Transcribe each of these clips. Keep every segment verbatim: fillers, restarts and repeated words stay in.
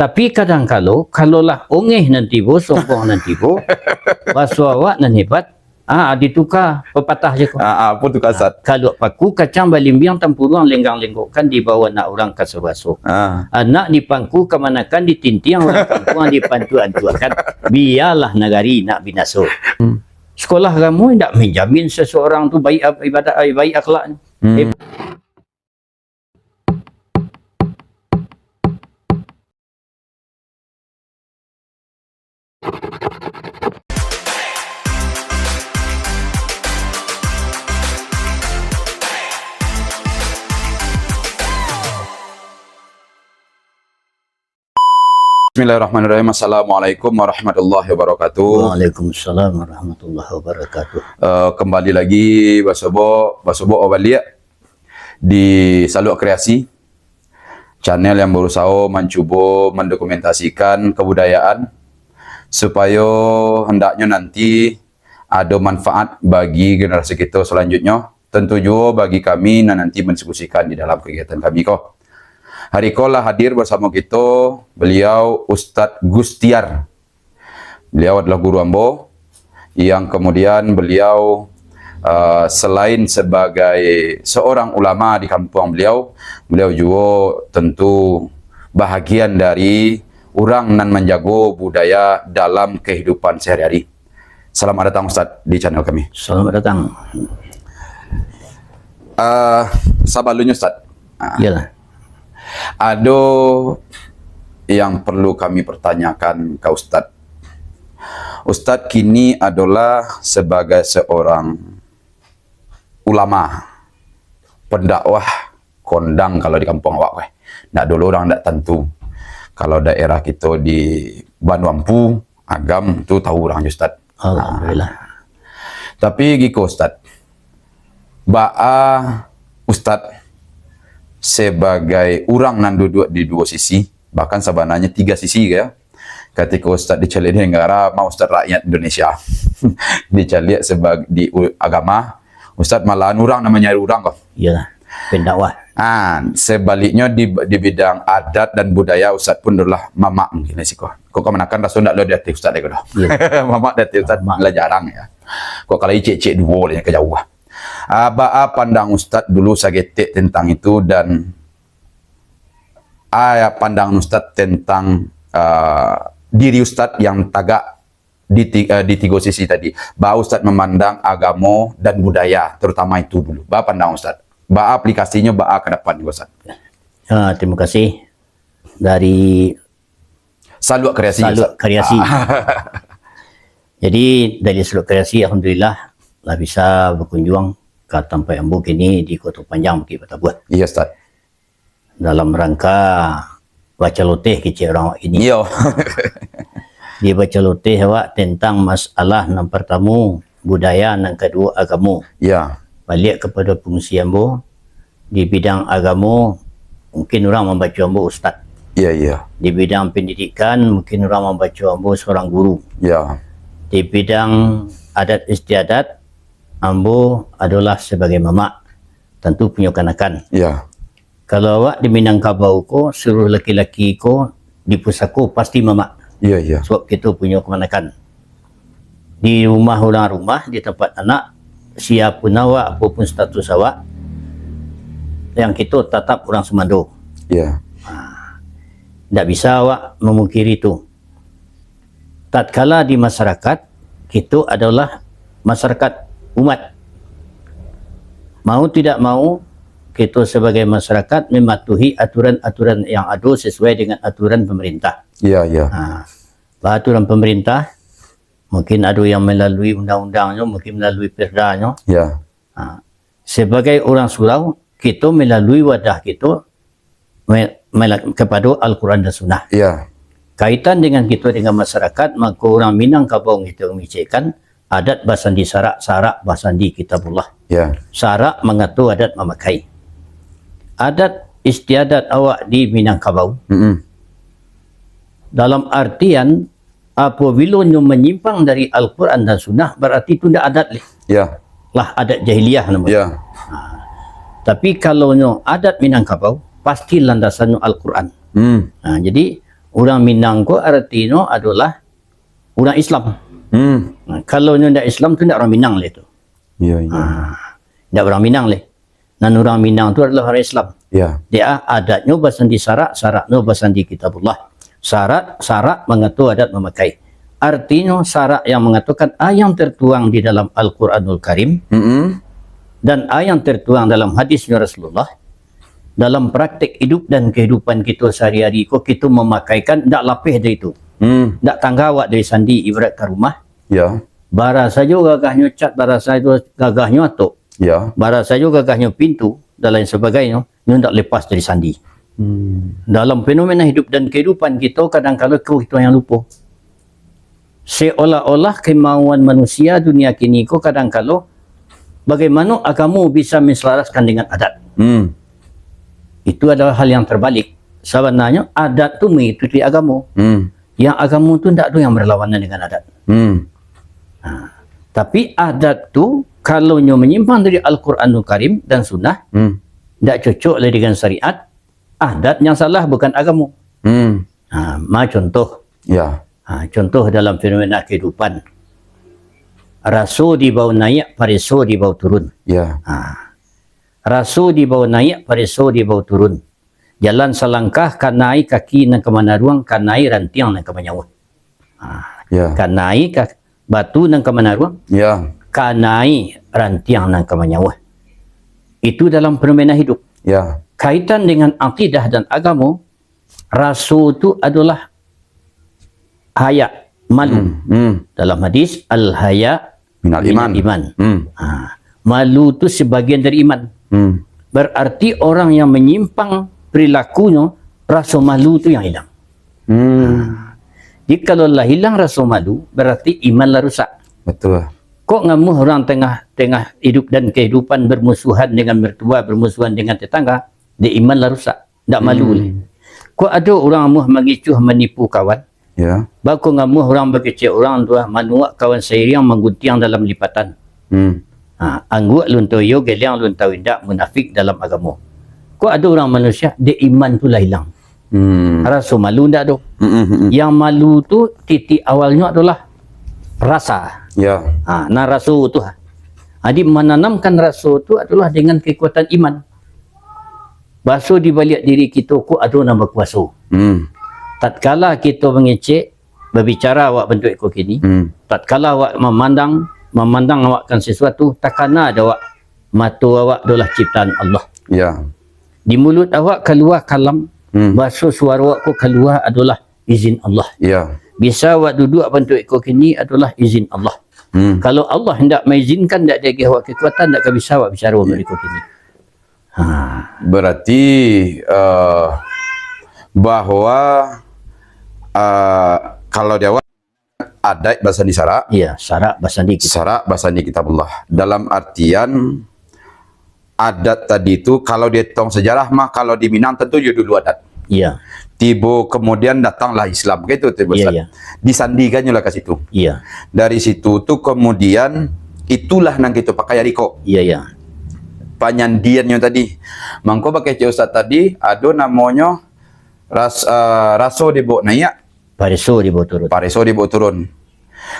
Tapi kadang kalo, kalo lah ongeh nan tibo, sombong nan tibo, baso awak nan hebat, ah, dituka pepatah je ko. Ah, ah, apo tu, Ustaz? Kaluak paku kacang balimbiang, tampuruang lenggang-lenggokkan, dibawa anak urang ka sabaso. Ah. Anak dipangku kamanakan, ditintiang urang kampuang, dipantuak-antuakkan, bialah nagari nak binaso. Hmm. Sekolah agamo indak menjamin seseorang tu baik ab-, ibadat, baik akhlaknyo. Hmm. Eh, Bismillahirrahmanirrahim. Assalamualaikum warahmatullahi wabarakatuh. Waalaikumsalam warahmatullahi wabarakatuh. Eh, kembali lagi basobok, basobok baliak di Saluak Kreasi, channel yang berusaho mancubo mendokumentasikan kebudayaan, supayo hendaknyo nanti ado manfaat bagi generasi kito selanjutnyo, tentu juo bagi kami nan nanti mendiskusikan di dalam kegiatan kami ko. Hari ko lah hadir bersamo kito beliau Ustadz Gustiar. Beliau adalah guru ambo, yang kemudian beliau, eh, selain sebagai seorang ulama di kampuang beliau, beliau juo tentu bahagian dari urang nan manjago budaya dalam kehidupan sehari-hari. Selamat datang, Ustaz, di channel kami. Selamat datang. Eh, sabalumnyo, Ustaz, ah, Iyalah. ado yang perlu kami pertanyakan ka Ustaz. Ustaz kini adolah sebagai seorang ulama, pendakwah, kondang kalau di kampuang awak ko. Ndak dulu urang ndak tantu. Kalau daerah kito di Banua Ampu, Agam, tu tahu urang jo, Ustaz. Alhamdulillah. Ah. Tapi giko, Ustaz. Baa Ustaz sebagai urang nan duduak di duo sisi, bahkan sabananyo tiga sisi, ya. Katiko Ustaz dicaliak di negara, mah Ustaz rakyat Indonesia. Dicaliak sebag-, di u-, agama, Ustaz malahan urang nan manyari urang ko. Iyalah, pendakwah. Ah, sebaliknyo di, di bidang adat dan budaya, Ustaz pun adalah mamak mungkin di siko. Kok kamanakan raso ndak lo di ateh Ustaz dek ko doh. Iya. Mamak di ateh Ustaz Mamak. lah jarang ya. Kok kalau icek-icek duo lah ka jauah. Ah, baa pandang Ustaz dulu saketek tentang itu dan, ah, pandangan Ustaz tentang, ah, diri Ustaz yang tagak di ti-, eh, di tigo sisi tadi. Baa Ustaz memandang agamo dan budaya, terutama itu dulu. Baa pandangan Ustaz? Baa aplikasinyo, baa ka dapan, Ustaz? Ah, terima kasih. Dari Saluak Kreasi, Saluak Ustaz. Kreasi. Ah. Jadi, dari Saluak Kreasi, alhamdulillah, lah bisa berkunjung ka tampek ambo kini di Koto Panjang, Bukik Batabuah. Iya, Ustaz. Dalam rangka baceloteh kecek urang awak kini. Iyo. Di baceloteh awak tentang masalah nan partamo budaya, nan kaduo agamo. Ya. Baliak kapado fungsi ambo, di bidang agamo, mungkin urang mambaco ambo ustaz. Ya, ya. Di bidang pendidikan, mungkin urang mambaco ambo seorang guru. Ya. Di bidang adat istiadat, ambo adolah sabagai mamak, tantu punyo kanakan. Ya. Kalau awak di Minangkabau ko, saluruh laki-laki ko di pusako pasti mamak. Iya, iya. Sabab kito punyo kamanakan. Di rumah urang rumah, di tampek anak, sia pun awak, apo pun status awak, yang kito tatap urang sumando. Iya. Ha. Ndak bisa awak mamungkiri tu. Tatkala di masyarakat, kito adolah masyarakat umat. Mau tidak mau, kito sabagai masyarakat mematuhi aturan-aturan yang ado sesuai dengan aturan pemerintah. Iya, iya. Ha, aturan pemerintah, mungkin ado yang melalui undang-undangnyo, mungkin melalui perdanyo. Iya. Ha, sabagai urang surau, kito melalui wadah kito, me-, mela-, kapado Al-Quran dan Sunnah. Iya. Kaitan dengan kito dengan masyarakat, mako urang Minangkabau kito mangecekkan, adat basandi syarak, syarak basandi Kitabullah. Iya. Syarak mangatur adat mamakai. Adat istiadat awak di Minangkabau. Mm-mm. Dalam artian, apabilo nyo manyimpang dari Al-Quran dan Sunnah, bararti tu ndak adat leh. Ya. Lah adat jahiliah namonyo. Ya. Ha. Tapi kalau nyo adat Minangkabau, pasti landasannyo Al-Quran. Hmm. Ha, jadi, Urang Minang ko aratinyo adolah urang Islam. Hmm. Nah, kalau nyo ndak Islam tu ndak urang Minang leh tu. Iya, iya. Ah, ndak urang Minang leh. Nan urang Minang tu adolah urang Islam. Iya. Dia adatnyo basandi sarak, saraknyo basandi kitabullah. Sarak, sarak mangato adat mamakai. Artinyo sarak yang mangatokan a yang tertuang di dalam Al-Quranul Karim Mm-mm. dan a yang tertuang dalam hadisnya Rasulullah. Dalam praktek hidup dan kehidupan kita sehari-hari ko, kita memakaikan ndak lapeh dari itu. Hmm. Ndak tangga awak dari sandi ibarat ka rumah. Ya. Bara sajo gagahnyo cat, bara sajo gagahnyo atok. Ya. Bara sajo gagahnyo pintu dan lain sebagainyo, nyo ndak lepas dari sandi. Hmm. Dalam fenomena hidup dan kehidupan kita, kadang kala ko kita yang lupa. Seolah-olah kemauan manusia dunia kini ko kadang kala, bagaimana agamo bisa menselaraskan dengan adat? Hmm. Itu adalah hal yang terbalik. Sabananyo adat tu mengikuti agamo. Hmm. Yang agamo tu ndak ado yang berlawanan dengan adat. Hmm. Ha. Tapi adat tu, kalau nyo menyimpang dari Al-Quranul Karim dan Sunnah, Hmm. ndak cocok lah dengan syariat, adat yang salah, bukan agamo. Hmm. Ha, ma contoh. Ya. Ha, contoh dalam fenomena kehidupan. Raso dibawa naiak, pareso dibawa turun. Ya. Ha. Raso dibawa naiak, pareso dibawa turun. Jalan salangkah kanai kaki nan ka manaruang, kanai rantiang nan ka manyauah. Ha. Ya. Kanai ka-, batu nan ka manaruang, Ya. kanai rantiang nan ka manyauah. Itu dalam fenomena hidup. Ya. Kaitan dengan akidah dan agamo, raso tu adolah haya, malu. Hmm, hmm. Dalam hadis, "Al-haya Minal minal iman. iman." Hmm. Ha. Malu tu sebagian dari iman. Hmm. Berarti orang yang menyimpang perilakunyo, raso malu tu yang hilang. Hmm. Ha. Jadi, kalau lah hilang raso malu, berarti iman lah rusak. Betul. Kok ngamuah orang tengah, tengah hidup dan kehidupan bermusuhan dengan mertua, bermusuhan dengan tetangga, dia iman lah rusak. Ndak malu Hmm. leh. Kok ado urang amuah mangicuah manipu kawan? Ya. Bako ngamuah urang bakecek urang tu ah, manuak kawan sairiang mangguntiang dalam lipatan. Hmm. Ha, angguak lun tau iyo, geliang lun tau indak, munafik dalam agamo. Kok ado urang manusia, dek iman tu lah ilang. Hmm. Raso malu ndak ado. Mm, mm, mm, mm. Yang malu tu titik awalnyo adolah rasa. Ya. Ha, nah raso tu. Jadi mananamkan raso tu adolah dengan kekuatan iman. Baso di baliak diri kito ko ado nan bakuaso. Hmm. Tatkala kito mangecek, babicara awak bantuak iko kini, Hmm. tatkala awak mamandang, mamandang awak kan sesuatu, takana dek awak, mato awak adolah ciptaan Allah. Ya. Di muluik awak kalua kalam, Hmm. baso suaro awak ko kalua adolah izin Allah. Ya. Bisa awak duduak bantuak iko kini adolah izin Allah. Hmm. Kalau Allah indak maizinkan, indak diagiah awak kekuatan, indak ka bisa awak bicara Ya. bantuak iko kini. Ha. Berarti, eh, bahwa, eh, kalau di awak adat basandi sarak, Iya, sarak basandi kitab. sarak basandi kitabullah. Dalam artian, adat tadi tu, kalau dietong sejarah mah, kalau di Minang tentu yo dulu adat. Iya. Tibo kemudian datanglah Islam, kan itu, tibo Iya, Islam. iya. Disandikannyo lah ka situ. Iya. Dari situ tu kemudian, itulah nan kito pakai ari ko. Iya, iya. Panyandiannyo tadi. Mangko bakecek ustaz tadi, ado namonyo ras-, eh, raso dibaok naiak, Pareso dibaok turun. pareso dibaok turun.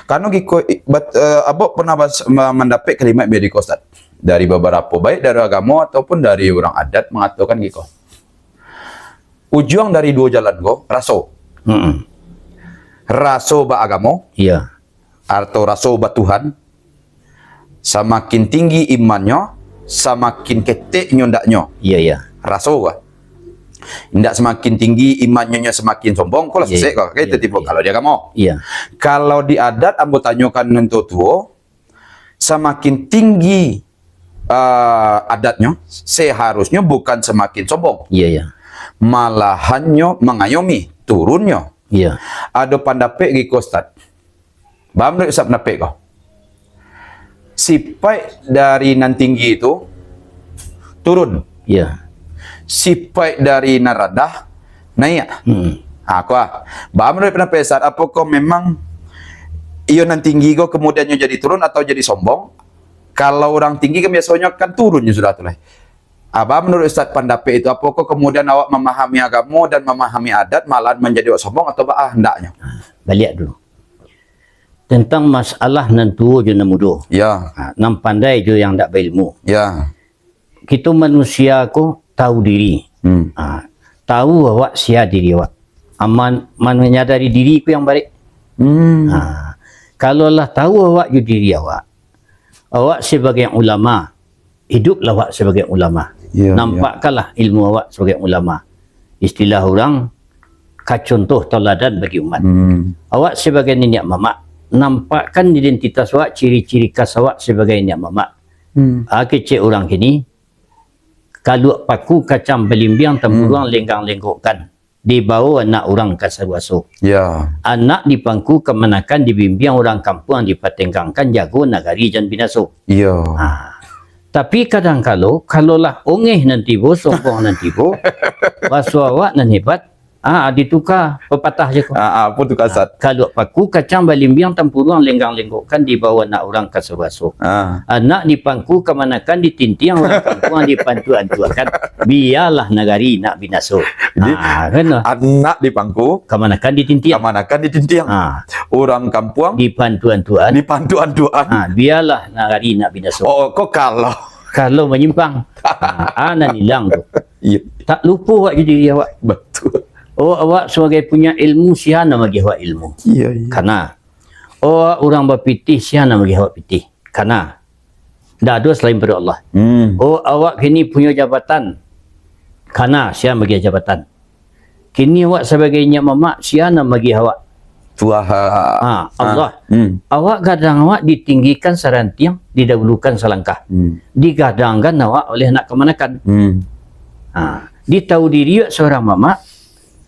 Karano giko, i-, bat-, eh, abok pernah bas-, ma-, mandapek kalimat begiko, Ustaz. Dari babarapo, baik dari agamo ataupun dari urang adat mangatokan giko. Ujuang dari duo jalan ko, raso. Mm-mm. Raso baagamo, Iya. atau raso batuhan, samakin tinggi imannyo, samakin keteknyo ndaknyo. Iya, iya. Raso ko. Indak samakin tinggi imannyo, nyo samakin sombong, ko lah Iya, sesek ko. Kan iya, itu tipe iya. kalau di agamo. Iya. Kalau di adat, ambo tanyokan nan tuo-tuo, samakin tinggi, ah, adatnyo, seharusnyo bukan samakin sombong. Iya, iya. Malahannyo mangayomi, turunnyo. Iya. Ado pandapek giko, Ustaz. Baa menurut Ustaz pandapek ko? Sipaik dari nan tinggi tu turun. Iya. Sipaik dari nan randah naiak. Hmm. Ha, ko ah. Baa menurut pandapek Ustaz, apokoh memang iyo nan tinggi ko kemudiannyo jadi turun atau jadi sombong? Kalau urang tinggi kan biasonyo kan turun nyo sudah tu lah. Abah, menurut Ustaz, pandapek itu, apakah kemudian awak memahami agamo dan memahami adat malahan manjadi awak sombong atau baa hendaknyo? Baliak dulu. Tentang masalah nan tuo jo nan mudo. Ya. Ha, nan pandai jo yang dak bailmu. Ya. Kito manusia ko tahu diri. Hmm. Ha, tahu awak sia diri awak. Aman, manyadari diri ko yang barek. Hmm. Ha, kalau lah tahu awak jo diri awak, awak sebagai ulama, hiduplah awak sebagai ulama. Ya, ya. Nampakkanlah ilmu awak sebagai ulama. Istilah urang, ka contoh tauladan bagi umat. Hmm. Awak sebagai niniak mamak, nampakkan identitas awak, ciri-ciri khas awak sebagai niniak mamak. Hmm. Ah, kecek urang kini, kaluak paku kacang balimbiang, tampuruang, hmm, lenggang lenggokkan, dibawo anak urang ka saruaso. Ya. Anak di pangku kamanakan, dibimbiang urang kampuang, dipatenggangkan, jago nagari jan binaso. Ya. Ha. Tapi kadang kalo, kalau lah ongeh nan tibo, sombong nan tibo, baso awak nan hebat, ah, dituka pepatah je ko. Ah, ah, apa tu kasat? Kaluak paku kacang balimbiang, tampuruang lenggang lenggokkan, dibawo anak urang ka saruaso. Ah. Anak di pangku kamanakan, ditintiang urang kampuang, dipantuak-antuakkan. Bialah nagari nak binaso. Jadi, ah, kan lah. Anak di pangku, kamanakan ditintiang. Kamanakan ditintiang. Ah. Urang kampuang dipantuak-antuakan. Dipantuak-antuakan. Ah, bialah nagari nak binaso. Oh, kok kalau? Kalau manyimpang. Ah, ah, nan ilang tu. Iya. Tak lupo awak jo diri awak. Betul. Oh, awak sebagai punya ilmu, sia nan magiah awak ilmu? Iya, iya. Kana. Oh, urang bapitih, sia nan magiah awak pitih? Kana. Ndak ado salain pado Allah. Hmm. Oh, awak kini punyo jabatan. Kana, sia magiah jabatan? Kini awak sabagai niniak mamak, sia nan magiah awak? Tuhan. Ha, Allah. Hmm. Awak gadang awak ditinggikan sarantiang, didahulukan salangkah. Hmm. Digadangkan awak oleh anak kamanakan. Hmm. Ha, ditahu diri awak saurang mamak,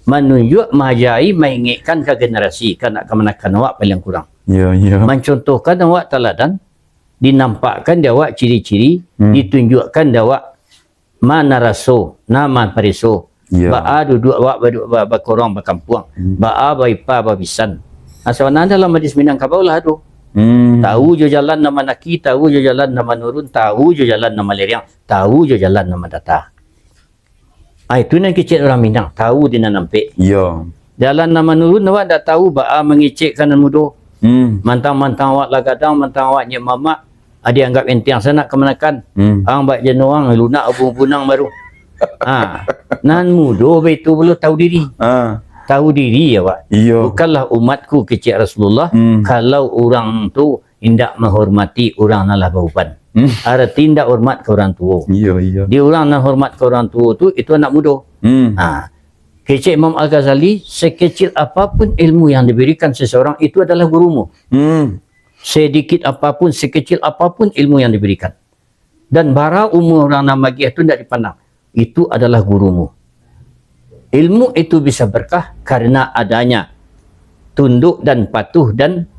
manunjuak, maajai, maingekkan ka generasi, ka anak kamanakan awak paling kurang. Ya, ya. Mancontohkan awak taladan, dinampakkan di awak ciri-ciri, hmm, ditunjuakkan di awak ma nan raso, nan mapareso. Ya. Baa duduak awak badu-, ba-, bakorong bakampuang, hmm, baa baipa babisan. Nah, sabananyo dalam hadis Minangkabau lah ado. Hmm. Tahu jo jalan nan manaki, tahu jo jalan nan manurun, tahu jo jalan nan malereang, tahu jo jalan nan mandata. Ah, itu nan kecek urang Minang, tahu di nan ampek. Iyo. Jalan nan manurun, awak ndak tahu baa mangecek ka nan mudo. Hmm. Mantang-mantang awak lah gadang, mantang awak niniak mamak, ah, dianggap enteng sanak kamanakan. Hmm. Ang bak jano ang, lunak abung punang baru. Ha, nan mudo baitu pulo tahu diri. Ha. Tahu diri awak. Iyo. Bukanlah umatku, kecek Rasulullah, hmm, kalau urang tu indak mahormati urang nan lah bauban. Hmm. Arati indak hormat ka urang tuo. Iyo, iyo. Di urang nan hormat ka urang tuo tu, itu anak mudo. Hmm. Ha. Kecek Imam Al-Ghazali, sekecil apapun ilmu yang diberikan seseorang, itu adalah gurumu. Hmm. Sedikit apapun, sekecil apapun ilmu yang diberikan. Dan bara umua urang nan magiah tu indak dipandang. Itu adalah gurumu. Ilmu itu bisa berkah karena adanya tunduk dan patuh dan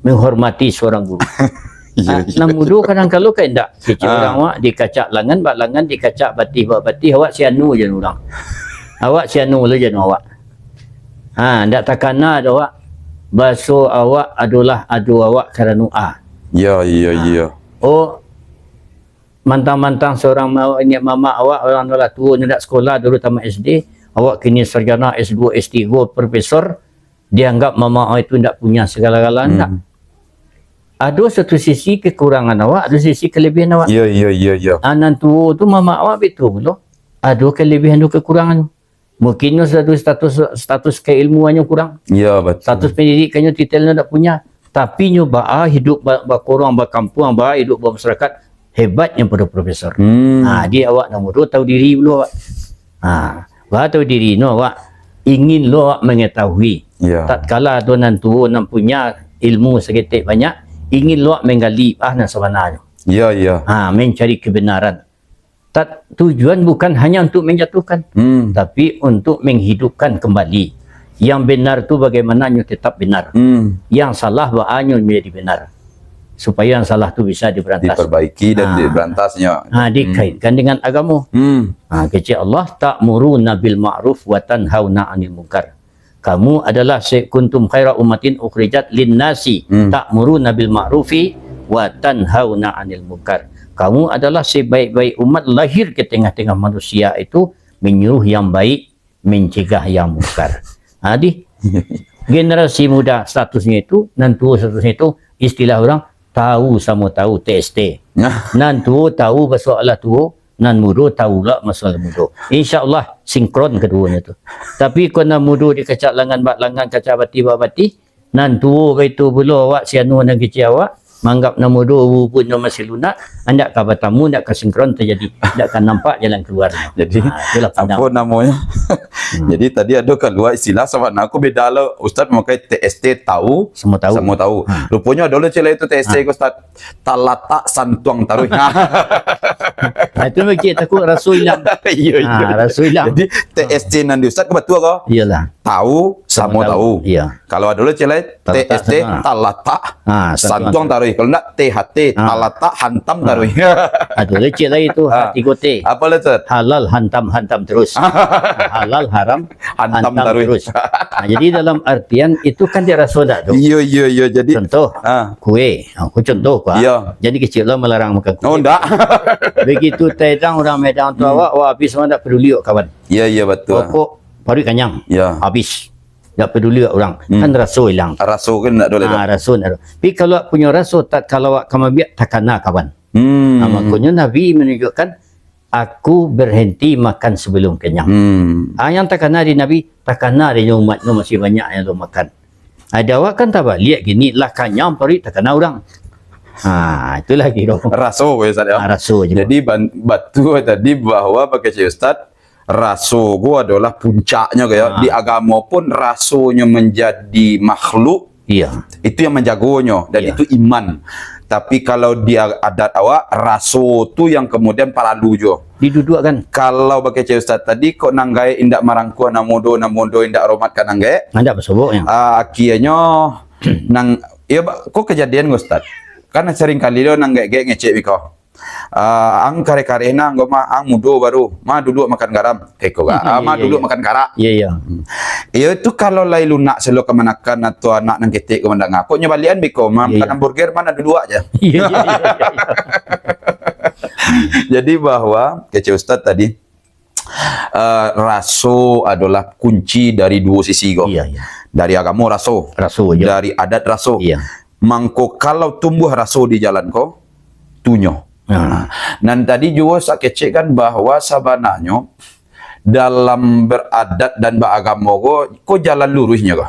menghormati seorang guru. Iyo, ah, iyo. Nan mudo kadang kalo ka indak. Kecek, ah, urang awak dikacak langan, bak langan, dikacak batih, bak batih, awak si anu jan urang. Awak si anu lo jan awak. Ha, ndak takana doh awak. Baso awak adolah ado awak karano A. Iyo, iyo, ha, iyo. Oh, mantang-mantang seorang ma-, niniak mamak awak, urang nan lah tuo, nyo dak sekolah, dulu tamat S D, awak kini sarjana S dua, S tiga, profesor, dianggap mamak awak itu ndak punya segala-gala, ndak. Hmm. Ado satu sisi kekurangan awak, ado sisi kelebihan awak. Iyo, iyo, iyo, iyo. Ah, nan tuo tu mamak awak baitu pulo. Ado kelebihan, ado kekurangan. Mungkin nyo status, status, status keilmuannyo kurang. Iyo, betul. Status pendidikannyo, titelnyo dak punya. Tapi nyo baa hidup ba-, bakorong, bakampuang, baa hidup bamasyarakat, hebatnyo pado profesor. Hmm. Ha, di awak nan mudo tahu diri dulu awak. Ha, baa tahu diri no awak. Ingin lo awak mengetahui. Iyo. Tatkala ado nan tuo, nan punya ilmu saketek banyak, ingin lo awak menggali, ah, nan sabananyo. Iyo, iyo. Ha, mencari kebenaran. Tat-, tujuan bukan hanya untuk menjatuhkan, hmm, tapi untuk menghidupkan kembali. Yang benar tu bagaimananyo tetap benar. Hmm. Yang salah baanyo menjadi benar. Supaya yang salah tu bisa diberantas. Diperbaiki dan, ah, diberantasnyo. Ha, hmm, dikaitkan dengan agamo. Hmm. Ha, kecek Allah, "Ta'muruna bil ma'ruf wa tanhauna 'anil munkar." Kamu adalah se-, "Kuntum khaira ummatin ukhrijat linnasi, hmm, ta'muruna bil ma'rufi wa tanhauna 'anil munkar." Kamu adalah sebaik-baik umat lahir ke tengah-tengah manusia itu, menyuruh yang baik, mencegah yang mungkar. Ha, di generasi muda statusnya itu, nan tuo statusnya itu, istilah orang, tahu samo tahu, T S T. Nah. Nan tuo tahu baso alah tuo, nan mudo tahu lah maso alah mudo. Insya Allah, sinkron keduonyo tu. Tapi kok nan mudo dikacak langan bak langan, kacak batih bak batih, nan tuo baitu pulo awak, si anu nan kecek awak, manganggap nan mudo bubunnyo masih lunak, andak ka batamu, andak ka sinkron tajadi, andak ka nampak jalan kaluarnyo. Jadi, ha, itulah pandang. Apo namonyo? Hmm. Jadi, tadi ado kalua istilah, sabana ko beda lo, Ustaz mamakai T S T tahu, samo tahu. Samo tahu. Ha. Ruponyo ado lo istilah itu T S T ko, Ustaz. Talatak santuang taruih. Nah, itu mah kecek takut raso ilang. Iyo, iyo. Ha, raso ilang. Jadi, T S T nan di Ustaz ko batua ko? Iyolah. Tahu, samo tahu. Iyo. Kalau ado lo istilah, T S T, talatak, santuang taruih. Kalau ndak, T H T, talatak, hantam taruih. Ado lo cek lai tu, ha, tigo T. Apo lo, Ustaz? Halal, hantam, hantam terus. Halal, haram, hantam taruih. Ha, jadi dalam artian itu kan dek raso ndak tu? Iyo, iyo, iyo. Jadi, contoh, kue. Ha, aku contoh ko, ha. Iyo. Jadi kecek lo malarang makan kue. Oh, ndak. Begitu taedang urang Medan tu awak, wah, habis, awak ndak peduli awak, kawan. Iyo, iyo, batua. Rokok, paruik kanyang. Iyo. Habis. Ndak peduli awak urang. Hmm. Kan raso ilang. Raso kan ndak ado lai, ha, raso ndak ado. Tapi kalau awak punyo raso, tatkala awak ka maambiak, takana, kawan. Hmm. Ha, makonyo Nabi manunjuakkan, "Aku berhenti makan sebelum kenyang." Hmm. Ha, yang takana di Nabi, takana di umatnyo masih banyak yang alun makan. Ha, di awak kan tabaliak kini, lah kanyang paruik takana urang. Ha, itulah kiro. Raso, ya, Ustaz, ya? Ha, raso je. Jadi, ban-, batua tadi bahwa bakecek Ustaz, raso ko adolah puncaknyo, kayak di agamo pun rasonyo manjadi makhluk, iya, itu yang manjagonyo, dan itu iman. Tapi kalau di a-, adat awak, raso tu yang kemudian paralu juo. Diduduakkan. Kalau bakecek Ustaz tadi, kok nan gaek indak marangkuah nan mudo, nan mudo indak hormat ka nan gaek, indak basobok, ya. Ah, akhirnyo, nang, ya, ba-, ko kejadian, Ustaz. Kan sering kali lo nan gaek-gaek ngecek biko. Ah, ang kareh-kareh nah, anggo mah, ang mudo baru, mah duduak makan garam, kayak iko ga. Ah, mah duduak makan karak. Iya, iya. Hmm. Iyo tu kalau lai lunak selo kamanakan atau anak nan ketek ko mandanga, kok nyo baliakan biko, mah makan hamburger, mah duduak aja. Iya, iya, iya, iya. Jadi bahwa kecek Ustaz tadi, eh, raso adolah kunci dari duo sisi ko. Iya, iya. Dari agamo raso. Raso, iya. Dari adat raso. Iya. Mangko kalau tumbuah raso di jalan ko, tu nyo. Hmm. Nah, nan tadi juo sakecek kan bahwa sabananyo dalam beradat dan baagamo ko, ko jalan luruihnyo ko.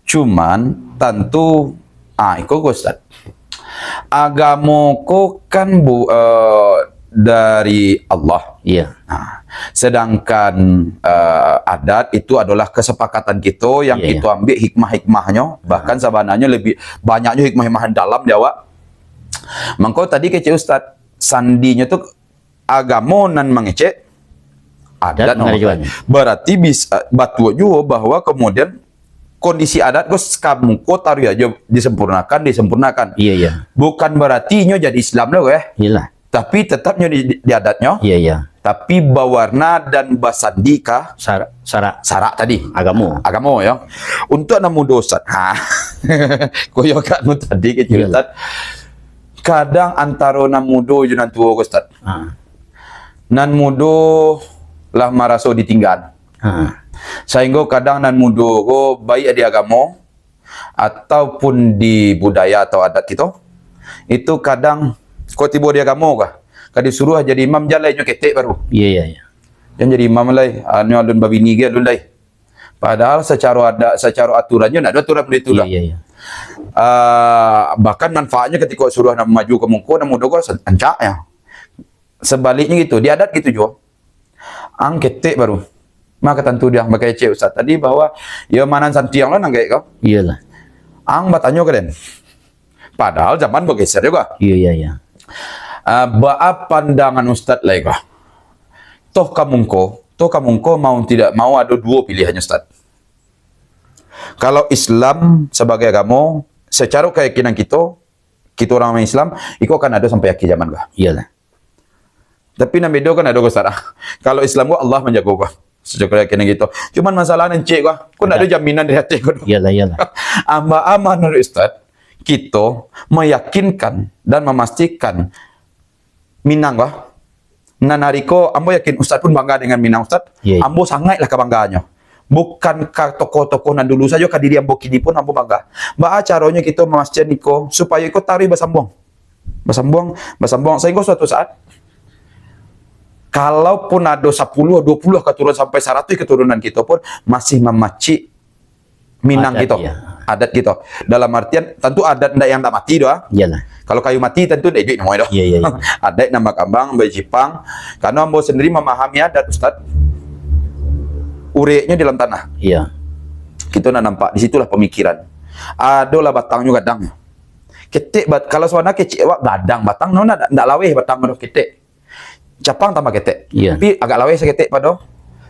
Cuman, tantu, ah, iko ko, Ustaz. Agamo ko kan bu-, eh, dari Allah. Iya. Nah, sedangkan, eh, adat itu adolah kesepakatan kito yang kito ambiak hikmah-hikmahnyo, bahkan sabananyo lebih banyaknyo hikmah-hikmah dalam di awak. Mangko tadi kecek Ustaz, sandinyo tu agamo nan mangecek, adat nan mangarajoan. Berarti bisa, batua juo bahwa kemudian kondisi adat ko sakamuko taruih aja disempurnakan, disempurnakan. Iya, iya. Bukan berarti inyo jadi Islam lo, eh. Iyalah. Tapi tetap nyo di, di, di adatnyo. Iya, iya. Tapi bawarna dan basandi ka sarak, sarak tadi. Agamo. Agamo, ya. Untuk anak mudo, Ustaz. Ha. Koyo kak nu tadi kecek Ustaz. Kadang antaro nan mudo jo nan tuo ko, Ustaz. Ha. Nan mudo lah maraso ditinggaan. Ha. Sainggo kadang nan mudo ko, baik di agamo ataupun di budaya atau adat kito, itu kadang kok tibo di agamo kah, ka disuruah jadi imam, jan lai nyo ketek baru. Iya, iya, iya. Jan jadi imam lai, anu alun babini ge alun lai. Padahal sacaro adat, sacaro aturannyo ndak ado aturan baitu lah. Iya, iya, iya. Ah, bahkan manfaatnyo katiko suruah nan maju ka muko, nan mudo ko rancak ya. Sebaliknyo gitu, di adat gitu juo. Ang ketek baru. Maka tantu dia bakecek Ustaz tadi bahwa, "Yo, ma nan santiang lo nan gaek ko?" Iyolah. Ang batanyo ka den. Padahal zaman bageser juo. Iya, iya, iya. Ah, baa pandangan Ustaz lai ko? Toh ka mungko, toh ka mungko mau tidak mau ado duo pilihan, Ustaz. Kalau Islam sabagai agamo, sacaro kayakinan kito, kito urang Islam, iko akan ado sampai akhir zaman ko. Iyolah. Tapi nan bedo kan ado ko, Ustaz. Kalau Islam ko Allah manjago ko. Sacaro kayakinan kito. Cuman masalah nan cek ko, ko ndak ado jaminan dari ati ko. Iyolah, iyolah. Amba amanah, Ustaz, kito meyakinkan dan memastikan Minang ko. Nan ari ko, ambo yakin Ustaz pun bangga dengan Minang, Ustaz. Iya, iya. Ambo sangaiklah ka bangganyo. Bukan ka tokoh-tokoh nan dulu sajo, ka diri ambo kini pun ambo bangga. Baa caronyo kito mamasian iko, supayo iko taruih basambuang. Basambuang, basambuang, sahinggo suatu saat, kalaupun ado sapuluh, dua puluh katurunan sampai saratuih katurunan kito pun masih mamacik Minang Adat, kito. Iya. Adat kito. Dalam artian, tantu adat ndak yang ndak mati doh, ah. Iyalah. Kalau kayu mati, tantu ndak iduik namonyo doh. Iya, iya, iya. Adat nan bakambang, bajipang. Karano ambo sendiri mamahami adat, Ustaz. Ureknyo di dalam tanah. Iya. Kito nak nampak, di situlah pamikiran. Adolah batangnyo gadang. Ketek bat-, kalau sabananyo kecek awak gadang batang, no, ndak, ndak laweh batang tu, ketek. Capang tambah ketek. Iya. Tapi agak laweh saketek pado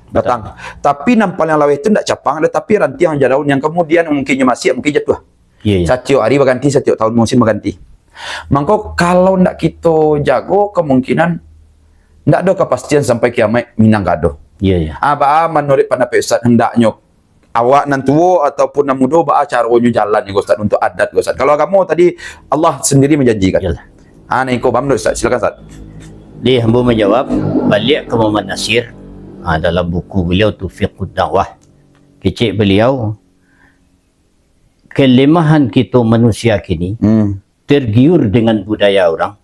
batang. Tapi nan paling laweh tu ndak capang, tapi rantiang jo daun yang kemudian mungkin nyo masiak, mungkin jatuah. Iya, iya. Satiok hari baganti, satiok tahun musim baganti. Mangko kalau ndak kito jago, kemungkinan ndak ado kapastian sampai kiamaik Minang ka ado. Iya, iya. Ah, baa manuruik pandapek Ustaz, hendaknyo awak nan tuo ataupun nan mudo, baa caronyo jalan ko, Ustaz, untuk adat ko, Ustaz? Kalau agamo tadi, Allah sendiri manjanjikan. Iyalah. Ah, nah, iko, paham, Ustaz? Silakan, Ustaz. Di ambo manjawab, baliak ka Muhammad Nasir, ah, dalam buku beliau Taufiqud Dakwah. Kecek beliau, kelemahan kito manusia kini, Hmm. tergiur dengan budaya urang,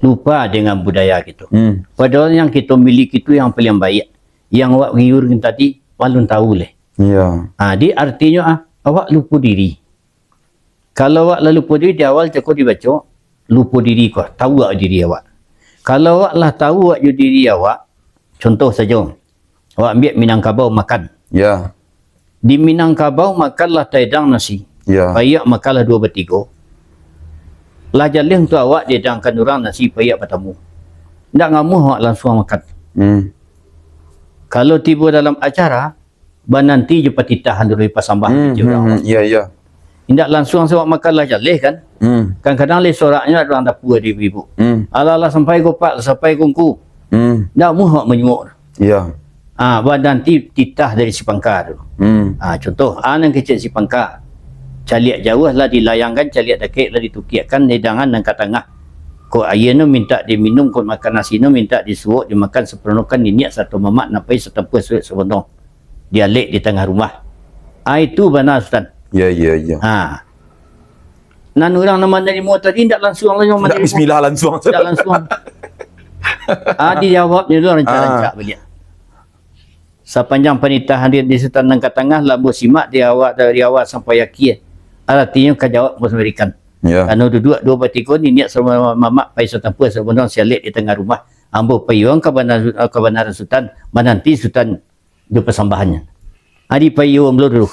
lupa dengan budaya kito. Hmm. Padahal yang kito miliki tu yang paling baik. Yang awak giur tadi, alun tahu leh. Iya. Ah, di artinyo, ah, awak lupo diri. Kalau awak lah lupo diri, di awal cako dibaco, lupo diri ko, tahu awak diri awak. Kalau awak lah tahu awak jo diri awak, contoh sajo, awak ambiak Minangkabau makan. Ya. Di Minangkabau makanlah taedang nasi. Ya. Paiak makanlah duo batigo. Lah jaleh untuak awak diedangkan urang nasi paiak patamu. Ndak ngamuah awak lansuang makan. Hmm. Kalau tibo dalam acara, bananti jo patitahan dulu, pasambahan Hmm, kecil hmm, urang. Hmm, iya, iya. Indak lansuang se awak makan lah jaleh kan. Hmm. Kadang-kadang leh soraknyo urang dapua di ibu. Hmm. Alah, lah sampai ko Pak, lah sampai ko Ngku. Hmm. Ndak amuah awak manyuok. Iya. Ah, bananti titah dari si pangka tu. Hmm. Ah, contoh, ah, nan kecek si pangka. Caliak jauah lah dilayangkan, caliak dakek lah ditukiakkan, hidangan nan ka tangah. Kok aia no mintak diminum, kok makan nasi no mintak disuok, dimakan saparonokan niniak sarato mamak, nan pai satampuah suruik sabono. Dialek di tangah rumah. Ah, itu bana, Sutan. Ya, ya, ya. Ha. Nan urang nan manarimo tadi ndak lansuang lah, ndak manarimo. Bismillah lansuang. Ndak lansuang. Ah, dijawabnyo tu rancak-rancak Ah. baliak. Sapanjang panitahan di, di Sutan nan ka tangah, lah ambo simak di awak, dari awal sampai akhir. Aratinyo ka jawab ambo sabarikan. Ya. Karano duduak duo batigo, niniak sarato mamak, pai satampuah sabono, sialek di tangah rumah. Ambo paiyoan kabana-, kabanaran Sutan, mananti Sutan jo pasambahannyo. Ah, dipaiyoan dulu.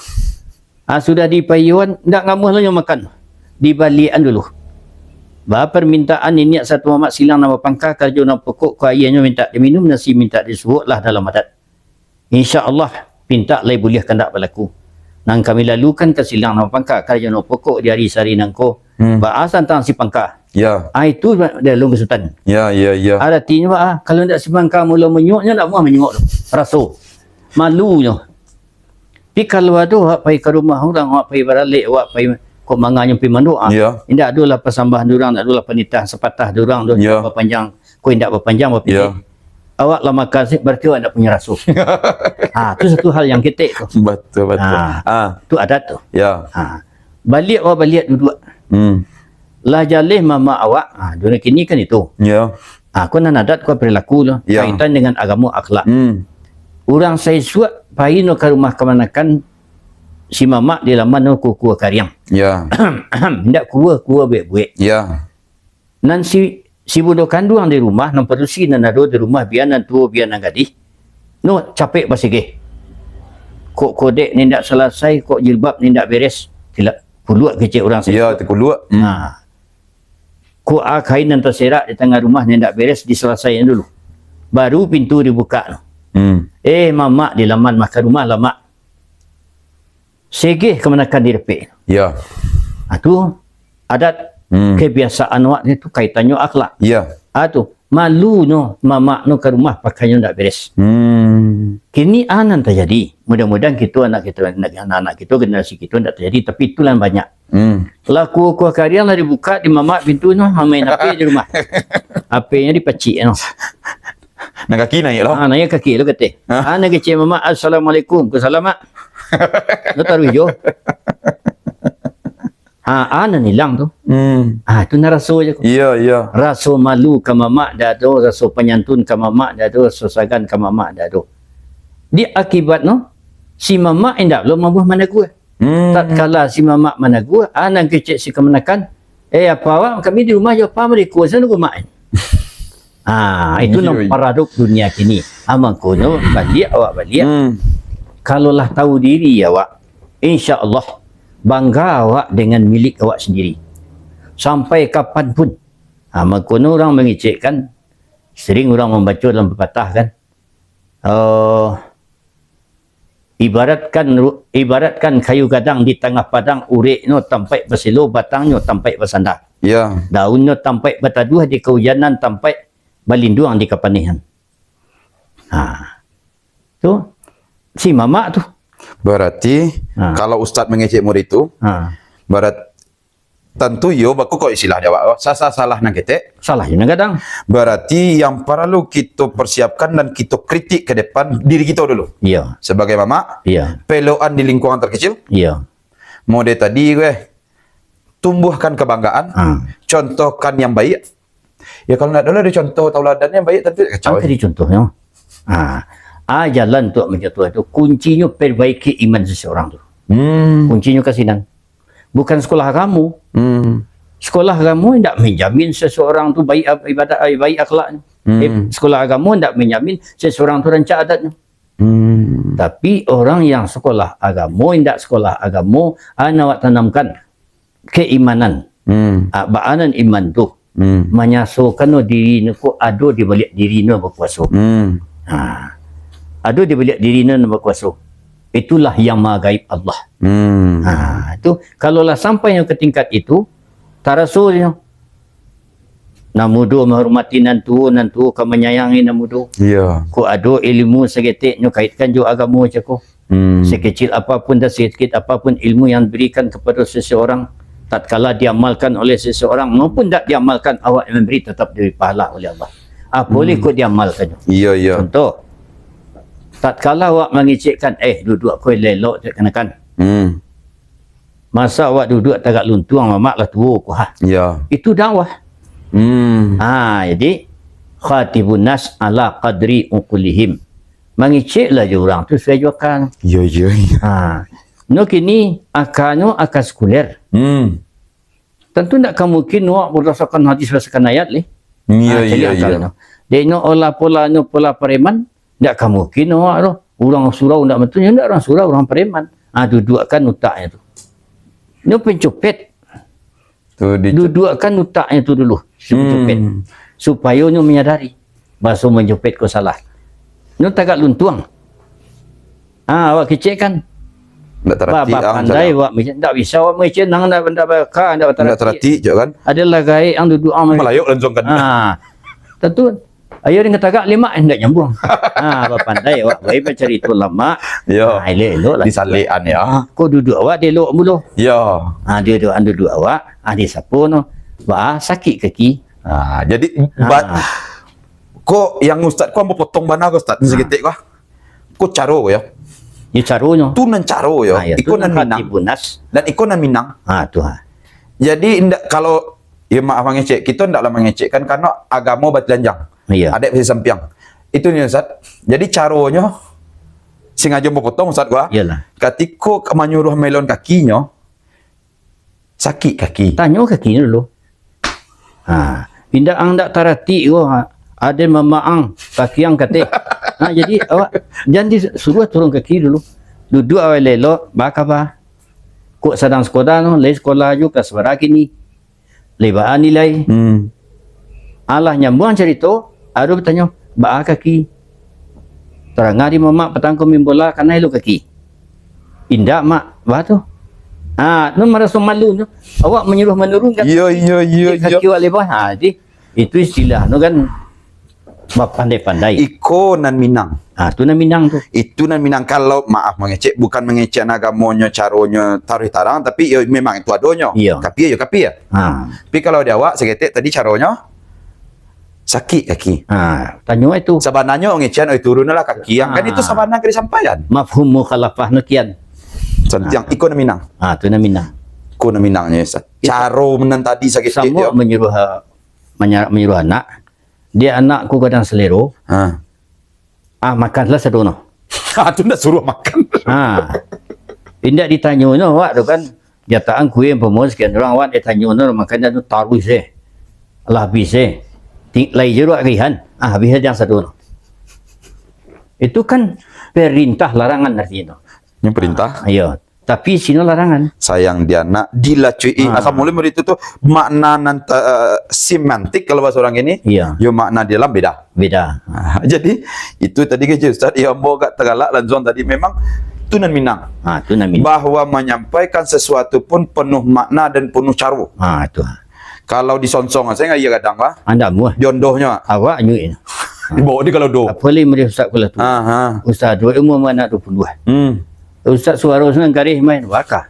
Ah, sudah dipaiyoan, ndak ngamuah lo nyo makan. Dibaliakan dulu. Ba parmintaan niniak sarato mamak, silang nan bapangka, karajo nan pokok, ko aianyo mintak diminum, nasi mintak disuok, lah dalam adat. Insya Allah, pintak lai buliah kandak balaku. Nan kami lalukan ka silang nan bapangka, karajo nan pokok di ari sahari nangko, Hmm. Baa tantang si pangka. Ya. Ah, itu dialun ka Sutan. Ya, ya, ya. Aratinyo baa, kalau ndak si pangka mulo manyuoknyo, ndak amuah manyuok tu. Raso. Malunyo. Tapi kalau ado awak pai ka rumah urang, awak pai baralek, awak pai kok manganyo pai mandok, ah. Ya. Indak adolah pasambahan urang, indak adolah panitahan sapatah urang tu, Ya. bapanjang, kok indak bapanjang, bapendek. Ya. Awak lah makan se, berarti awak ndak punyo raso. Ha, tu satu hal yang ketek tu. Betul, betul. Ha, Ah. tu adat tu. Ya. Ha. Baliak awak baliak duduak. Hmm. Lah jaleh mamak awak, ha, dunia kini kan itu. Ya. Ha, ko nan adat ko perilaku tu, Ya. kaitan dengan agamo akhlak. Hmm. Urang saisuak pai no ka rumah kamanakan si mamak di laman no kukua kariang. Ya. Indak kua, kua buek-buek. Ya. Nan si, si bundo kanduang di rumah, nan padusi nan ado di rumah, bia nan tuo, bia nan gadih, no capek basigeh. Kok kodek ni ndak salasai, kok jilbab ni ndak beres. Tilak, kuluak kecek urang Ya, saisuak. Takuluak. Hmm. Ha. Kok, ah, kain nan taserak di tangah rumah ni ndak beres, disalasaian dulu. Baru pintu dibuka no. Hmm. Eh, mamak di laman mah ka rumah lah, Mak. Segeh kamanakan di dapek. Ya. Ah, tu adat Hmm. kebiasaan awak ni tu kaitannyo akhlak. Ya. Ah, tu malunyo mamak no ka rumah pakainyo ndak beres. Hmm. Kini a nan tajadi. Mudah-mudahan kito anak kito, anak-anak kito, generasi kito ndak tajadi, tapi itulah banyak. Hmm. Lah kukuah kariang lah dibukak, di mamak pintu no, main H P di rumah. H P-nyo dipacik no. Nan kaki naiak lo. Ah, naiak kaki lo kateh. Hah? Ah, nan kecek mamak, "Assalamualaikum." "Ku salam, Mak." Lo taruih jo. Ah, ah, nan ilang tu. Hmm. Ah, tu nan raso je ko. Iya, iya. Raso malu ka mamak dak ado, raso panyantun ka mamak dak ado, raso sagan ka mamak dak ado. Di akibat no, si mamak indak lo mambuah managuah. Hmm. Tatkala si mamak managuah, ah, nan kecek si kamanakan, "Eh, apa awak, kami di rumah jo apa, mariko sano ko mak." Ah, itu nan paradok dunia kini. Ah, mangkonyo baliak awak baliak. Hmm. Kalau lah tahu diri awak, insya Allah bangga awak dengan milik awak sendiri. Sampai kapan pun. Ah, mangkonyo urang mangecekkan, sering urang mambaco dalam papatah kan, eh, ibaratkan ru-, ibaratkan kayu gadang di tangah padang, ureknyo tampaik baselo, batangnyo tampaik basanda. Ya. Daunnyo tampaik bataduah di kaujanan, tampaik balinduang di kapanihan. Ha. Tu, si mamak tu. Berarti, ha, kalau ustaz mangecek murid tu, ha, berat-, tantu iyo, bako kok istilah di awak, sasa salah nan ketek. Salah jo nan gadang. Berarti yang perlu kito persiapkan dan kito kritik ke depan diri kito dulu. Iya. Sebagai mamak, iya, pelokan di lingkungan terkecil. Iya. Mode tadi weh, tumbuhkan kebanggaan, ah, contohkan yang baik. Ya, kalau ndak ado lah dicontoh tauladan yang baik, tentu kacau. Angka dicontohnyo. Ah, ah, jalan untuk mencontoh itu, kuncinyo perbaiki iman seseorang tu. Hmm. Kuncinyo ka sinan. Bukan sekolah agamo. Hmm. Sekolah agamo indak menjamin seseorang tu baik ab-, ibadat, eh, baik akhlaknyo. Hmm. Eh, sekolah agamo indak menjamin seseorang tu rancak adatnyo. Hmm. Tapi orang yang sekolah agamo, indak sekolah agamo, an awak tanamkan keimanan. Hmm. Ah, baanan iman tu. Hmm. Manyasokan no diri no ko ado di baliak diri no bakuaso. Hmm. Ha. Ado di baliak diri no bakuaso. Itulah yang maha gaib Allah. Hmm. Ha, tu kalau lah sampai nyo ka tingkat itu, taraso nyo. Nan mudo mahormati nan tuo, nan tuo ka manyayangi nan mudo. Iya. Kok ado ilmu saketek nyo kaitkan jo agamo cako. Hmm. Sekecil apapun dan seketek apapun ilmu yang diberikan kepada seseorang, tatkala diamalkan oleh seseorang maupun dak diamalkan, awak yang memberi tetap diberi pahala oleh Allah. Apa boleh kok diamalkan? Iya, iya. Contoh, tatkala awak mangecekkan, "Eh, duduak ko elok-elok, cek kanakan." Hmm. Masa awak duduak tagak luntuang, mamak lah tuo ko, ha. Iya. Itu dakwah. Hmm. Ha, jadi, khatibun nas ala qadri uqulihim. Mangeceklah jo urang tu sasuai jo aka. Iyo, iyo, iyo. Ha. No kini, akanyo aka sekuler. Hmm. Tantu ndak ka mungkin awak barasakan hadis, barasakan ayat leh. Iyo, ha, iyo, iyo. Dek nyo olah polanyo pola pareman, ndak ka mungkin awak tu. Urang surau ndak, maksudnyo ndak urang surau, urang pareman. Ha, duduakkan utaknyo tu. Nyo pencopet. Tu di- Duduakkan utaknyo tu dulu, si pencopet. Hmm. Supayo nyo menyadari bahaso mancopet ko salah. Nyo tagak luntuang. Ah, awak kecek kan? Ndak tarati, ba-, ah, pandai awak mangecek. Ndak bisa awak mangecek, nang ndak, ndak baka, ndak tarati. Ndak tarati, cak kan? Adalah gaek ang duduak ang. Malayok langsung kan? Ah. Tantu, ayo dengan tagak lemak, eh, ndak nyambung. Ah, bapandai awak, baik bacarito lamak. Yo. Ah, elok-elok lah. Disalikan, ya. Ko duduak awak, dia elok mulo. Yo. Ah, dia duduak, duduak awak, ah, dia sapo no. Ba, sakik kaki. Ah, jadi, ah, bat-, ko yang ustaz ko ambo potong bana ko, ustaz, ah, saketek ko. Ko caro yo. Yo, caronyo. Tu nan caro yo. Ah, yo, iko tu nan nan Minang. Hati bunas. Dan iko nan Minang. Ah, tu, ha. Jadi, indak, kalau, yo, maaf mangecek, kito ndaklah mangecekkan karano agamo batilanjang. Iyo. Adaik basisampiang. Itu nyo, Ustaz. Jadi, caronyo, sengajo bapotong, Ustaz, gua. Iyolah. Katiko ka manyuruah melon kakinyo, sakik kaki. Tanyo kakinyo dulu. Ha, indak ang ndak taratik ko, ha. Aden mamaang, kaki ang katek. Ha, jadi awak jan disuruah turun kaki dulu. Duduak awak elok-elok, ba kaba. Kok sadang sekolah no, lai sekolah ju ka sabaraha kini. Lai baa nilai. Hmm. Alah nyambuang carito, ado batanyo, "Baa kaki?" Tarangah di mamak patang ko main bola, kanai lo kaki. "Indak, Mak." Baa tu? Ah, nun maraso malu tu. Awak manyuruah manurunkan. Iyo, iyo, iyo, iyo. Kaki awak lai baa. Ha, jadi, itu istilah tu kan bapandai-pandai. Iko nan Minang. Ah, tu nan Minang tu. Itu nan Minang. Kalau, maaf mangecek, bukan mangecek agamonyo, caronyo taruih tarang, tapi yo memang itu adonyo. Iya. Kapia yo kapia. Ha. Tapi kalau di awak saketek tadi caronyo sakik kaki. Ha, tanyo itu. Sabananyo ngecekan, "Oi, turunlah kaki ang." Kan itu sabana ka disampaian. Mafhum mukhalafah no kian. Santiang, ha, iko nan Minang. Ha, tu nan Minang. Iko nan Minangnyo, Ustaz. Itu caro nan tadi saketek samo yo. Manyuruh, manya-, manyuruh anak. Dia anak ko gadang salero. Ha. Ah, makanlah sadono. Ah, tu ndak suruh makan. Ha. Indak ditanyo no awak tu kan. Jataan kuih pamua sakian urang, awak ditanyo no, makan tu taruih se. Lah habis se. Ti-, lai je awak kaihan. Ah, habis se jan sadono. Itu kan perintah larangan artinyo. Ini perintah? Ah, iyo. Tapi sino larangan. Sayang di anak, dilacuik. Ha. Asal mula murid itu tu makna nan ta-, semantik kalau bahasa orang ini. Iya. Yo makna di dalam beda. Beda. Ha, jadi itu tadi kecek Ustaz, yo ambo agak tagalak lansuang tadi. Memang tu nan Minang. Ha, tu nan Minang. Bahwa manyampaikan sesuatu pun penuh makna dan penuh caro. Ha, tu. Kalau disonsong sajo, iyo gadang, bah. Andak muah. Jondohnyo. Awak nyuik. Dibawa di kalau do. Apa lagi mari Ustaz kula tu? Ha, ha. Ustaz tu umur anak dua puluh. Hmm. Ustaz suaro senang garih main wakah.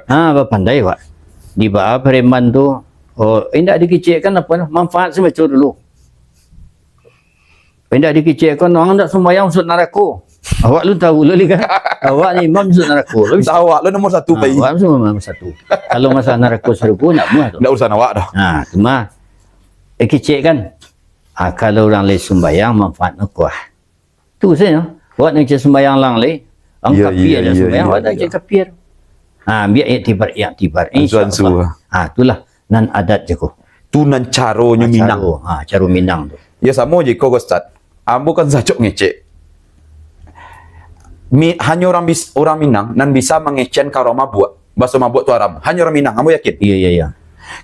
Ha, bapandai awak. Di baa preman tu, oh, indak dikecekkan apa, manfaat semacam dulu. Indak dikecekkan, "Ang indak sumbayang masuak narako." Awak lu tahu lu kan? Awak ni imam masuak narako. Lu bisa. Awak lu nomor satu, ha, pai. Awak masuak nomor satu. Kalau masalah narako sarugo, indak muah tu. Indak urusan awak dah. Ha, cuma, eh, kecek kan? Ha, kalau urang lai sumbayang, manfaatnyo kuah. Tu sajo. Awak nak cek sumbayang lang lai. Ang kapia dah sumbayang, awak nak cek kapia. Ha, ambiak iktibar, iktibar. Ansu-ansu. InsyaAllah. Ha, itulah. Nan adat je ko. Tu nan caronyo Minang. Ha, caro. Ha, caro Minang tu. Yo, samo je ko, Ustaz. Ambo kan sacok ngecek. Mi-, hanyo urang bis-, urang Minang nan bisa mangecekan ka urang mabuak. Baso mabuak tu haram. Hanyo urang Minang, ambo yakin. Iyo, iyo, iyo.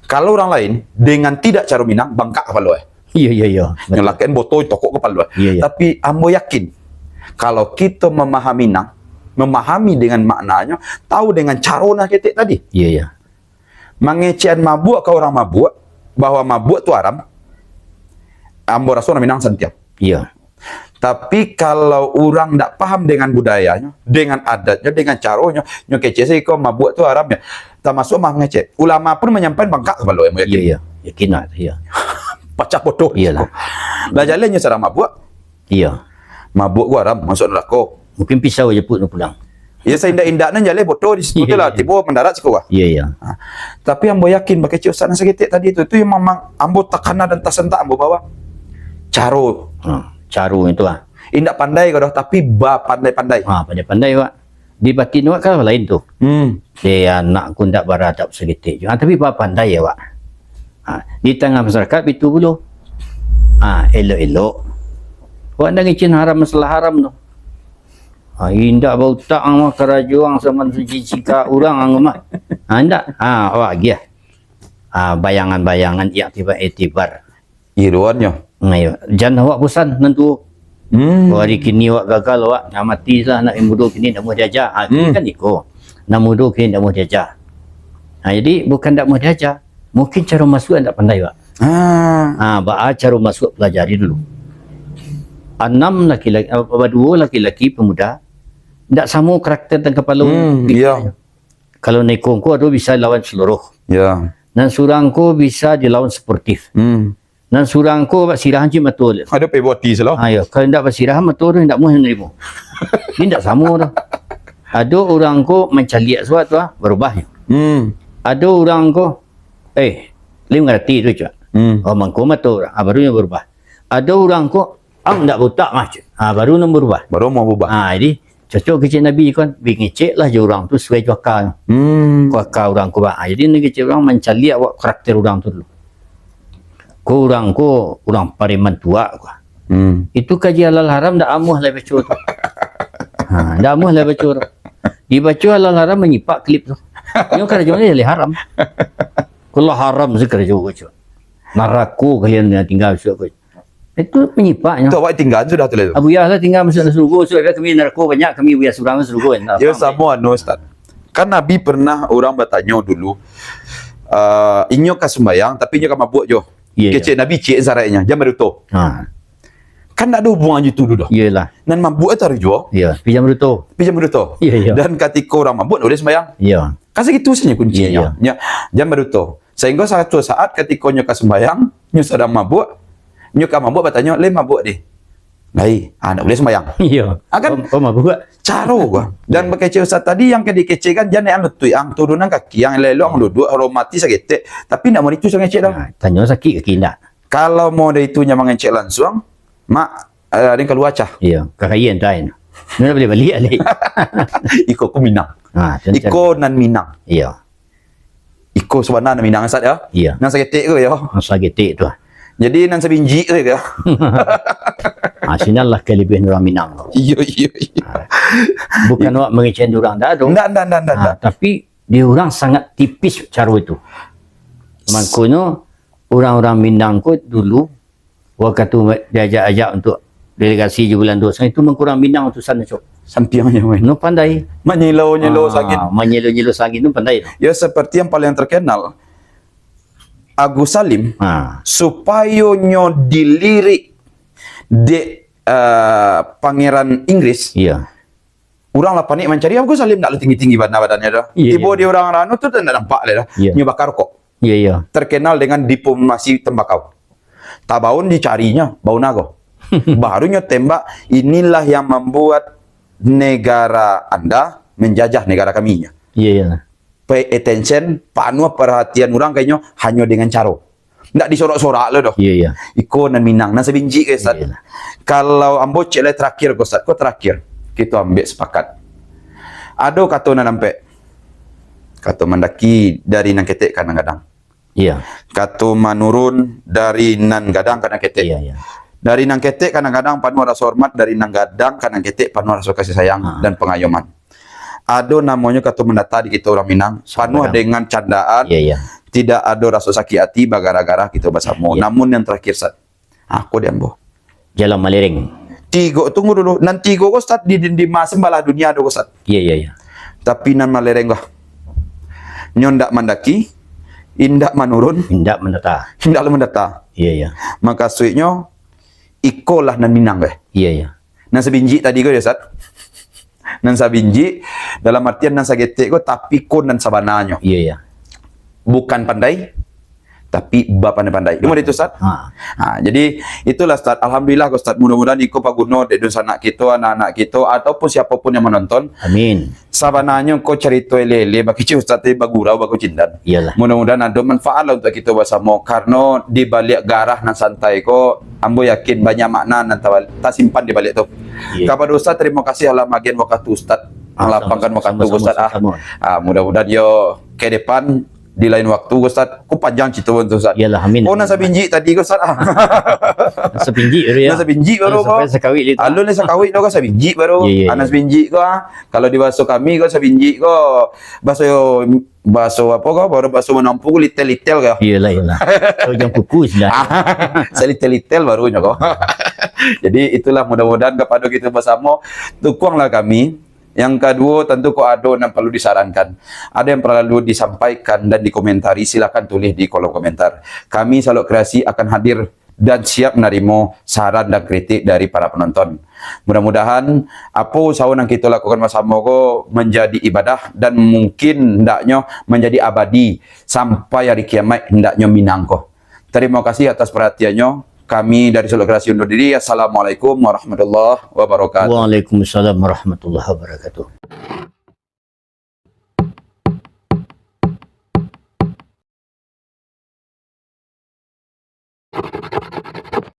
Kalau urang lain, dengan tidak caro Minang, bangkak kapalo, eh. Iyo, iyo, iyo. Betul. Nyalakan botol, tokok kapalo, eh. Iyo, iyo. Tapi ambo yakin, kalau kito mamahami Minang, mamahami dengan maknanyo, tahu dengan caro nan ketek tadi. Iyo, iyo. Mangecekan mabuak ka urang mabuak, bahwa mabuak tu haram, ambo raso urang Minang santiang. Iyo. Tapi kalau urang ndak paham dengan budayanyo, dengan adatnyo, dengan caronyo, nyo kecek sajo ko mabuak tu haram, yo. Tamasuak mah mangecek. Ulama pun manyampaian bangkak kapalo, ambo yakin. Iyo, iyo. Yakin lah, iyo. Pacah bodoh. Iyolah. Lah jaleh nyo sarang mabuak. Iyo. Mabuak ko haram, masuak narako. Mungkin pisau japuik nyo pulang. Yo, saindak-indaknyo jaleh bodoh di situ lah, tibo mandarat siko lah. Iyo, iyo. Ha. Tapi ambo yakin, bakecek Ustaz nan saketek tadi tu, tu yang memang ambo takana dan tasentak ambo bawa. Caro. Ha, caro itu lah. Indak pandai ko doh, tapi bapandai-pandai. Ha, pandai-pandai, Pak. Di batin awak kan lain tu. Hmm. Eh, anak ko ndak baradab saketek juo. Ha, tapi bapandai awak. Ha, di tangah masyarakat bitu pulo. Ha, elok-elok. Awak ndak ngecekan haram, masalah haram tu. Ha, indak bautak ang mah, karajo ang samo cicika urang ang mah. Ha, indak. Ha, awak agiah. Ha, bayangan-bayangan, iktibar-iktibar. Iruannyo. Nah, iyo. Jan awak bosan nan tuo. Hmm. Oh, ari kini awak gagal, awak nak mati lah, nak mudo kini ndak namuah diaja. Ha, hmm, kan iko. Nak mudo kini ndak namuah diaja. Ha, jadi bukan ndak namuah diaja. Mungkin caro masuak ndak pandai, Pak. Ah. Ha, baa caro masuak pelajari dulu. Anam laki-laki, ah, baduo laki-laki pemuda, ndak samo karakter dan kapalo. Hmm, iyo. Kalau Nekong ko ado bisa dilawan Seluruh. Ya. Nan surang ko bisa dilawan Sportif. Hmm. Nan surang ko basirah cik mato. Ado peboti selo. Ha, yo, kalau ndak basirah mato tu ndak muah narimo. Jadi ndak samo tu. Ado urang ko mancaliak suatu ah, barubah. Hmm. Ado urang ko, eh, lai mangarati tu, cak. Hmm. Oh, mangko mato urang, ah, baru nyo barubah. Ado urang ko, "Ang ndak bautak mah," cak. Ha, baru nyo barubah. Baru mau barubah. Ha, jadi, cocok kecek Nabi kan, bi ngecek lah jo urang tu suai jo aka. Hmm. Ko aka urang ko, bah. Ha, jadi, nan kecek urang mancaliak awak karakter urang tu dulu. Ko urang ko, urang pareman tuak ko. Hmm. Itu kaji halal haram ndak amuah lai baco tu. Ha, ndak amuah lai baco tu. Dibaco halal haram manyipak klip tu. Nyo karajo ni jaleh haram. Ko lah haram se karajo ko, cak. Narako kalian nan tingga bisuak ko. Itu manyipaknyo. Tu awak tingga sudah tu lah tu. Abuya lah tingga masuak surugo, sudah kami narako banyak, kami buya surang surugo. Nah, yo, faham, samo eh? Anu, Ustaz. Kan Nabi pernah urang batanyo dulu, ah, inyo ka sumbayang, tapi inyo ka mabuak jo. Iya, iya. Kecek Nabi, ciek saraiknyo, jan baduto. Ha. Kan ndak ado hubuangan jo itu doh. Iyolah. Nan mabuak tu harus juo. Iyo, pai jan baduto. Pai jan baduto. Iyo, iyo. Dan katiko urang mabuak, ndak buliah sumbayang. Iyo. Kan sagitu sajo kuncinyo. Iyo, iyo. Nyo, jan baduto. Sahinggo satu saat katiko nyo ka sumbayang, nyo sadang mabuak, nyo ka mabuak batanyo, "Lai mabuak, deh?" "Lai." "Ah, ndak buliah sumbayang." Iyo. Ah, kan? Oh, oh, mabuak. Caro ko. Dan Iyo. bakecek ustaz tadi, yang ka dikecekkan, jan naik lutuik ang, turunan kaki ang, elok-elok ang duduak, hormati saketek. Tapi ndak mau itu mangecek doh. Nah, tanyo sakik kaki ndak? Kalau mau dari itu nyo mangecek lansuang, mak, eh, ada yang kalua cah. Iyo, ka kain tain. Nyo baliak-baliak lai. Iko ko Minang. Ha, Iko nan Minang. Iyo. Iko sabana nan Minang, Ustaz, yo? Iyo. Nan saketek ko, yo? Nan saketek tu. Jadi, nan sabinjik ko, yo? Ha, sinan lah kalabiahan urang Minang tu. Iyo, iyo, iyo. Ha. Bukan awak mangecek urang, ndak ado. Ndak, ndak, ndak, ndak, Ha, ndak. Tapi, di urang sangat tipis caro itu. Mangkonyo, urang-urang Minang ko dulu, wakatu diajak-ajak untuak delegasi jo Balando, itu mangko urang Minang utusan, Cok. Sampiangnyo, weh. No pandai. Manyilo-nyilo Ah, sangin. Manyilo-nyilo sangin tu pandai. Ya, seperti yang paling terkenal, Agus Salim, Ah. supayo nyo dilirik dek, eh, Pangeran Inggris, Iya. Urang lah panik mancari, Agus Salim ndak lah tinggi-tinggi bana badannyo doh. Iya, Tibo iya. di urang ranu tu ndak nampak lai doh. Iya. Nyo bakar rokok. Iya, iya. Terkenal dengan diplomasi tembakau. Tabaun dicarinyo, baun ago. Baru nyo tembak, inilah yang membuat negara anda menjajah negara kami, nyo. Iya, iya. Pay attention, panuah perhatian urang kainyo hanyo dengan caro. Ndak disorak-sorak lo doh. Iya, iya. Iko nan Minang, nan sabinjik ko, Ustaz. Iya. Kalau ambo cek lai terakhir ko, Ustaz, ko terakhir. Kito ambek sepakat. Ado kato nan ampek. Kato mandaki dari nan ketek ka nan gadang. Iya. Kato manurun dari nan gadang ka nan ketek. Iya, iya. Dari nan ketek ka nan gadang panuah raso hormat, dari nan gadang ka nan ketek panuah raso kasih sayang Ah. dan pangayoman. Ado namonyo kato mandata di kito urang Minang, Sama panuah dengan candaan, Iya, iya. tidak ado raso sakik ati, bagara-gara kito basamo. Iya. Namun yang terakhir, Sat, ah, ko di ambo. Jalan malereng. Tigo, tunggu dulu. Nan tigo ko, Sat, di, di, di ma-, sambalah dunia do ko, Sat. Iya, iya, iya. Tapi nan malereng ko, nyo ndak mandaki, indak manurun, Indak mandata. indak lo mandata. Iya, iya. Makasuiknyo, ikolah nan Minang, beh. Iya, iya. Nan sabinjik tadi ko, ya, Sat? Nan sabinjik, dalam artian nan sagetek ko, tapi ko nan sabananyo. Iya, iya. Bukan pandai, tapi bapandai-pandai. Cuma itu, Sat? Ha. Ha, jadi, itulah, Sat. Alhamdulillah, Ustaz. Mudah-mudahan iko paguno dek dunsanak kito, anak-anak kito, ataupun siapapun yang menonton. Amin. Sabananyo ko carito eleh-eleh, bak kecek Ustaz tadi bagurau, bakucindan. Iyalah. Mudah-mudahan ado manfaat lah untuk kito basamo. Karano di baliak garah nan santai ko, ambo yakin banyak makna nan ta-, tasimpan di baliak tu. Iya. Kapado Ustaz, tarimo kasih alah maagian wakatu Ustaz, Ah, malapangkan sama-sama, wakatu Ustaz, ah. sama-sama. Ah, mudah-mudahan yo ke depan, di lain waktu, Ustaz. Ko panjang carito tu, Ustaz. Iyalah, amin. Oh, nan sabinjik tadi ko, Ustaz, ah. Nan sabinjik baru, ya. Nan sabinjik baru Alun ko. sampai sakawik tu. Alun lai sakawik tu ko, sabinjik baru. Iya, iya, Ah, nan iya. sabinjik ko, ah. Kalau di bahaso kami ko, sabinjik ko, bahaso, bahaso apo ko, baru bahaso manampu ko, litel-litel ko. Iyalah, iyalah. Kalau jam kuku sudah. Salitel-litel barunyo ko. Jadi, itulah, mudah-mudahan kapado kito basamo, dukuanglah kami. Yang kaduo, tantu ko ado nan paralu disarankan, ado yang paralu disampaikan dan dikomentari, silakan tulis di kolom komentar. Kami, Salok Kreasi, akan hadir dan siap manarimo saran dan kritik dari para penonton. Mudah-mudahan, apo usaho nan kito lakukan basamo ko manjadi ibadah dan mungkin hendaknyo manjadi abadi sampai hari kiamaik hendaknyo Minang ko. Tarimo kasih atas parhatiannyo. Kami dari Salok Kreasi undur diri. Assalamualaikum warahmatullahi wabarakatuh. Waalaikumsalam warahmatullahi wabarakatuh.